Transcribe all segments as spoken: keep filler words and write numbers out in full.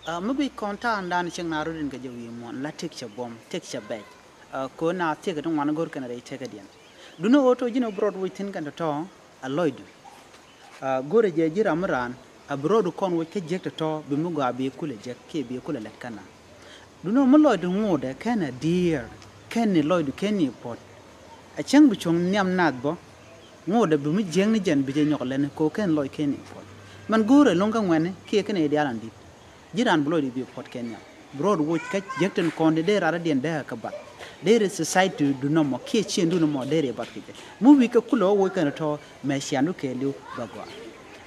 Ɛ, mi guic kɔn ta̱a̱ dan cieŋ na rot in kɛ jɛ wi̱i̱ muɔ̱ɔ̱n la tëk cɛ buɔ̱m, tëk cɛ bɛc. Ɛ, ko̱ na thiek kɛ ti ŋuan go̱r kɛn rɛy tëkädiɛn. Duundɛ ɣöö to̱ ji̱n ɛ bi rɔɔd woc thi̱n kɛn tɔ̱tɔ̱ ɛ lɔcdu. Ɛ, go̱rɛ jɛ ji̱ ram mi raan ɛ bi rɔɔdu kɔn woc kä jiäk tɔ̱tɔ̱ bi mi gɔaa bi kulɛ jiäk kiɛ bi kulɛ lɛt kɛn na. Duundɛ ɣöö mi lɔcdu ŋotdɛ kɛn ɛ diɛɛr kɛn ni lɔcdu kɛn ni puɔ̱t. Ɛ cäŋ bi cuɔ̱ŋ nhiam nath bä ŋotdɛ bi mi jiäkni jɛn bi jɛ nyɔk lɛni ko̱ kɛn lɔc kɛn ni puɔ̱t. Mɛn go̱o̱rɛ lo̱ŋ kä ŋuɛni kiɛ kɛn i̱ diaal an di̱t. Ji̱n raan bi lɔcdu bi puɔ̱t kɛn nhiam bi rɔɔd woc kä jiäk tin kɔn di dee rat radiɛn dee kä bath. Dee ri society du nɔmɔ kiɛ ciëŋdu nɔmɔ dee ri bath kɛ jɛ. Mi wi̱i̱ kä kulɛ wä woc kɛn tɔ̱ mɛ ciandu kɛɛliw bɛ gɔaa.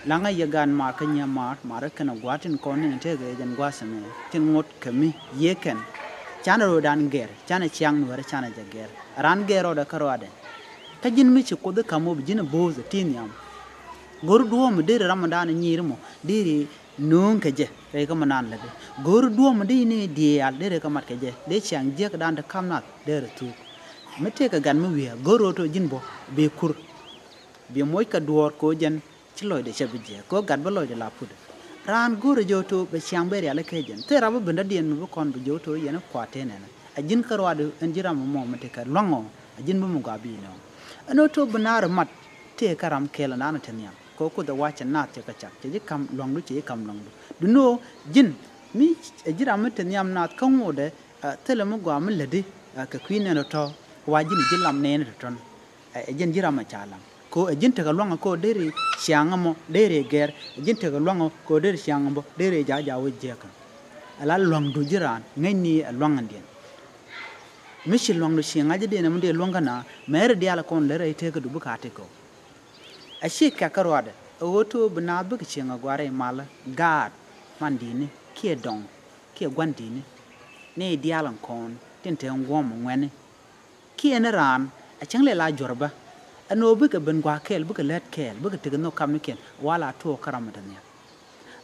Laŋä yɛ gan maar kä nyiɛ maar maar kɛn a gua̱a̱r tin kɔn ni tekɛ jɛn gua̱a̱r sɛmɛ tin ŋot kɛ mi yiëë kɛn. Canɛ ro̱o̱dan gɛr canɛ ciaŋ nuɛrɛ canɛ jɛ gɛr. Raan gɛr rɔɔdɛ kä rɔɔdɛ. Kä ji̱n mi ci Kuoth i̱ ka̱m wä bi ji̱n i̱ bo̱o̱th i̱ ti nhiam. Go̱r duɔ̱ɔ̱m i̱ deri ramɔ dan i̱ nyi̱i̱r mɔ deri nööŋ kɛ jɛ rɛy kä mɔ naan lätdi. Go̱r duɔ̱ɔ̱m i̱ deri ni diaal deri kä mat kɛ jɛ dee ciaŋ jiäk dan ti ka̱m nath deri thuuk. Mi tëëkɛ gat mi wi̱i̱ go̱r ro̱o̱t ɔ ji̱n bɔ bi kur. Bi moc kɛ duɔ̱ɔ̱r ko̱ jɛn ci lɔcdɛ cɛ bi jiɛk ko̱ gat bi lɔcdɛ la put. Raan go̱o̱rɛ jɛ ɣöö to̱ bɛ ciaŋ bɛ rialikä jɛn thil rap bi ben dɔ̱diɛn mi bi kɔn bi jɛ ɣöö to̱ yɛn i̱ kua̱r tënɛ nɛ. A ji̱n kä ruaadɛ ɛn ji̱ ram ɛmɔ mi tekɛ lua̱ŋ ɔ a ji̱n bi mi gɔaa bi nɛ ɔ. Ɛn ɣöö to̱ bi naar mat tëë kä ram kɛɛl ɛn daanɔ te nhiam kɛ ɣöö Kuoth ɛ wa̱c cɛ naath cɛ kɛ cak cɛ ji̱ ka̱m lua̱ŋdu cɛ ji̱ ka̱m lua̱ŋdu. Duundɛ ɣöö ji̱n mi ɛ ji̱ ram mi te nhiam naath kä ŋotdɛ thilɛ mi gɔaa mi lätdi kɛ kui̱ nɛn tɔ̱tɔ̱ wa ji̱n ji̱ lam nɛɛni tɔ̱tɔ̱n. Ɛ jɛn ji̱ ram a ca lam ko̱ ɛ ji̱n tekɛ lua̱ŋ ko̱ deri ciaŋ ɛmɔ deri gɛr ɛ ji̱n tekɛ lua̱ŋ ko̱ deri ciaŋ ɛmɔ deri ja̱ ja̱ wä jiäkä. Ɛ la lua̱ŋdu ji̱ raan ŋäcni ɛ lua̱ŋdiɛn. Mi ci lua̱ŋdu ci ŋa̱cädiɛn ɛmɔ dee luäŋ kä na mɛri diaal kɔn lär ɛ i̱ tekä du bi ka ti kɔ. Ɛ ci kɛk kä ruaadɛ ɛ ɣöö to̱ bi naath bikɛ cieŋ ɛ gua̱a̱r rɛy malä gaat man di̱i̱ni kiɛ dɔŋ kiɛ gua̱n di̱i̱ni. Ni diaal ɛn kɔn tin te ŋuɔ̱m ŋuɛni. Kiɛ ni raan a cäŋ lɛ la juɔ̱r bä. Ɛn ɣöö bikɛ ben gua̱a̱k kɛɛl bikɛ lät kɛɛl bikɛ tekɛ nhök kamnikiɛn wala tuɔɔk kä ram mi te nhial.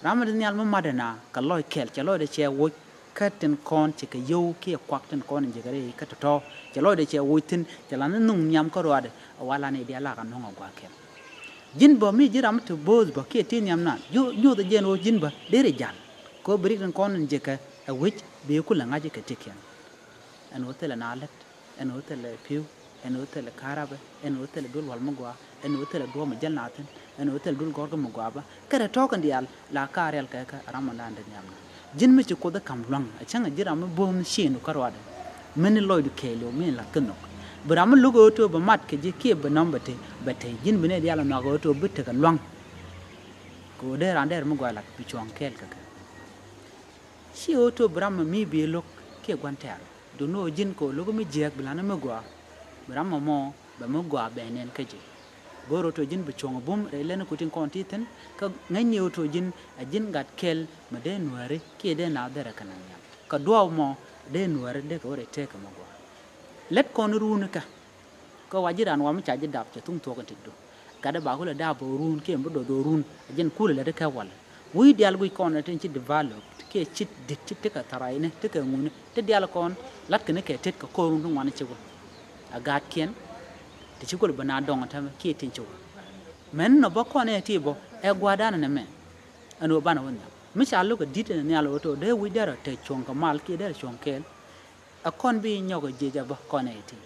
Ram mi te nhial mi mat ɛn a kɛ lɔc kɛɛl cɛ lɔcdɛ cɛ woc kä tin kɔn cɛ kɛ yio̱w kiɛ kuak tin kɔn in jɛ kɛ rɛy kä tɔ̱tɔ̱ cɛ lɔcdɛ cɛ woc thi̱n cɛ la ni nhuŋ nhiam kä ruaadɛ. Wala ni diaal la kɛ nhuŋ a gua̱a̱k kɛɛl. Ji̱n bä mi ji̱ ram mi te bo̱o̱th bä kiɛ ti nhiam na nyoth ɛ jɛn ɣöö ji̱n bä deri jal. Kɛ ɣöö bi rik tin kɔn in jɛ kɛ ɛ wec bi kulɛ ŋa̱c kɛ tikiɛn. Ɛn ɣöö thilɛ na lät ɛn ɣöö thilɛ pi̱w ɛn ɣöö thilɛ ka̱rapɛ ɛn ɣöö thilɛ duel wal mi gɔaa ɛn ɣöö thilɛ duɔ̱ɔ̱m mi jäl na thi̱n ɛn ɣöö thilɛ duel gɔ̱rkä mi gɔaa bä. Kɛnɛ tɔ̱ɔ̱k in diaal la ka̱a̱r rial kɛ kä ram mi la̱a̱n dee nhiam na. Ji̱n mi ci Kuoth i̱ ka̱m lua̱ŋ a cäŋ a ji̱ ram mi bo̱o̱m ciëŋdu kä ruaadɛ. Mini lɔcdu kɛɛliw mi la̱th kä nhök. Bi ram mi lo̱k ɣöö to̱ bi mat kɛ ji̱ kiɛ bi nɔm bɛ te bɛ te ji̱n bi ni diaal a nhɔak ɣöö to̱ bi tekɛ lua̱ŋ. Kɛ ɣöö dee raan dee ram mi gɔaa la̱t bi cuɔ̱ɔ̱ŋ kɛɛl kɛ kɛ. Ci ɣöö to̱ bi ram mi bi lo̱k kiɛ gua̱n tɛ̈r. Duundɛ ɣöö ji̱n kɛ ɣöö lo̱k mi jiääk bi la̱t ni mi gɔaa. Bi ram ɛmɔ bɛ mi gɔaa bɛ nɛn kä ji̱. Go̱o̱r ɣöö to̱ ji̱n bi cuɔ̱ŋ bum rɛy lɛn ku tin kɔn ti thi̱n kä ŋäcni ɣöö to̱ ji̱n a ji̱n gat kɛl mi dee nuääri kiɛ dee naath derɛ kɛ naŋ nhiam. Kä duɔ̱ɔ̱p mɔ dee nuääri dee kɛ wä rɛy tëëkɛ mi gɔaa. Lät kɔn ruuni kä. Kä wa ji̱ raan wa mi ca ji̱ dap cɛ thuŋ thuɔ̱k in tikdu. Gatdɛ ba kulɛ dap ɣöö ruun kiɛ mi bi doth ɣöö ruun a ji̱n kulɛ lät kɛ wal. Wi̱i̱ diaal guic kɔn tin ci develop kiɛ ci dit ci tekɛ tharay ni tekɛ ŋuni ti diaal kɔn lat kɛ ni kɛ tet kɛ kɔr run ti ŋuan ci wä. A gaatkiɛn ti ci kul bi na dɔŋ tɛmɛ kiɛ tin ci wä. Mɛn nɔ bä kɔn ɛ ti bä ɛ gua̱a̱r dan ni mɛ. Ɛn wä banɛ wä nhial mi ca lo̱k ɛ dit ni nhial wä to̱ dee wi̱c dee rɔ te cuɔ̱ŋ kɛ mal kiɛ dee rɔ cuɔ̱ŋ kɛɛl. Ɛ kɔn bi nyɔk ɛ jiec ɛ bä kɔn ɛ ti.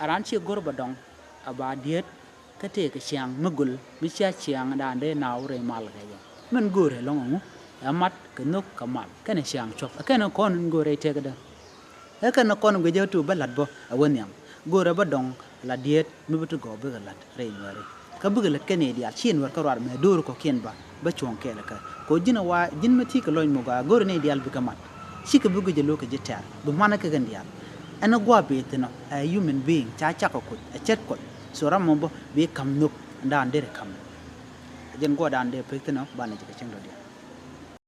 A raan ci go̱r bä dɔŋ a ba diet. Kä tëëkɛ ciaŋ mi gul mi cia ciaŋ daan dee naaw rɛy mal kɛ jɛ. Min go̱o̱rɛ lɔ̱ŋ ɛŋu ɛ mat kɛ nhök kɛ mal kɛnɛ ciaŋ cuɔ̱p ɛ kɛnɛ kɔn in go̱o̱rɛ tëëkdä. Ɛ kɛnɛ kɔn guic ɛ tu bä la̱t bä ɛ wä nhiam go̱o̱rɛ bä dɔŋ la diet mi bi ti gɔɔ bikɛ la̱t rɛy nuääri. Kä bikɛ lät kɛnɛ diaal ci nuɛr kä ruar mɛ do̱o̱r kɔ̱kiɛn ba bä cuɔ̱ŋ kɛɛl kä. Kɛ ɣöö ji̱n ɛ wa ji̱n mi thi̱i̱ kɛ lɔc muk a go̱o̱rɛ ni diaal bikɛ mat. Cikɛ bi guic ɛ lo̱k kɛ ji̱ tɛ̈r bi manɛ kɛ kɛn diaal. Ɛn ɛ gua̱a̱ bee thi̱n ɔ ɛ human being ca cak ɛ kuoth ɛ cɛt kuɔth. So ram mɔ bä bi ka̱m nhök ɛn daan derɛ ka̱m. Ɛ jɛn guɔ̱ɔ̱r daan dee pek thi̱n ɔ banɛ jɛ kɛ cieŋ dɔ̱diɛn.